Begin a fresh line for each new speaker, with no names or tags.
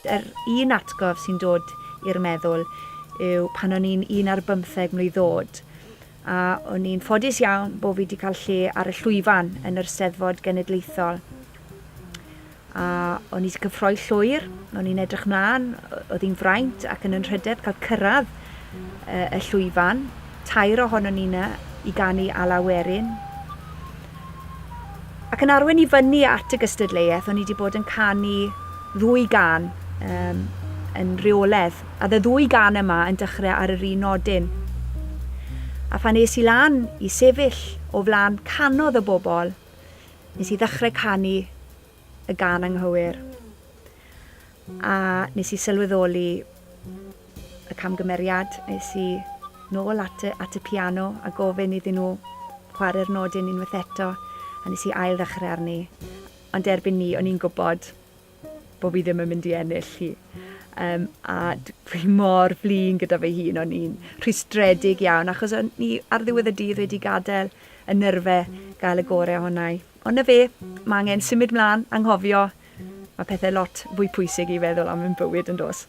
Yr un atgof sy'n dod i'r meddwl yw pan o'n i'n un ar bymtheg mlwydd oed, a o'n i'n ffodus iawn bod fi wedi cael lle ar y llwyfan yn yr Steddfod Genedlaethol. A o'n i wedi cyffroi llwyr, o'n i'n edrych mlaen, oedd hi'n fraint ac yn anrhydedd cael cyrraedd y llwyfan. Tair ohonon ni 'na i ganu Alaw Werin. Ac yn arwain i fyny at y gystadleuaeth, o'n i wedi bod yn canu ddwy gân um, yn rheoledd. A y ddwy gân yma yn dechrau ar yr un nodyn. A phan es i lan i sefyll o flaen canodd y bobl, nes i ddechrau canu y gân anghywir. A nes i sylweddoli y camgymeriad, es i nôl at y, at y piano a gofyn iddyn nhw chwarae'r nodyn unwaith eto, a nes i ail ddechrau arni. Ond erbyn ni, o'n i'n gwybod bod fi ddim yn mynd i ennill hi. Um, a dwi mor flin gyda fy hun, o'n i'n rhwystredig iawn, achos o'n i ar ddiwedd y dydd wedi gadael y nyrfe gael y gorau ohona i. Ond 'na fe, mae angen symud mlaen, anghofio, mae pethau lot fwy pwysig i feddwl am yn bywyd yn does.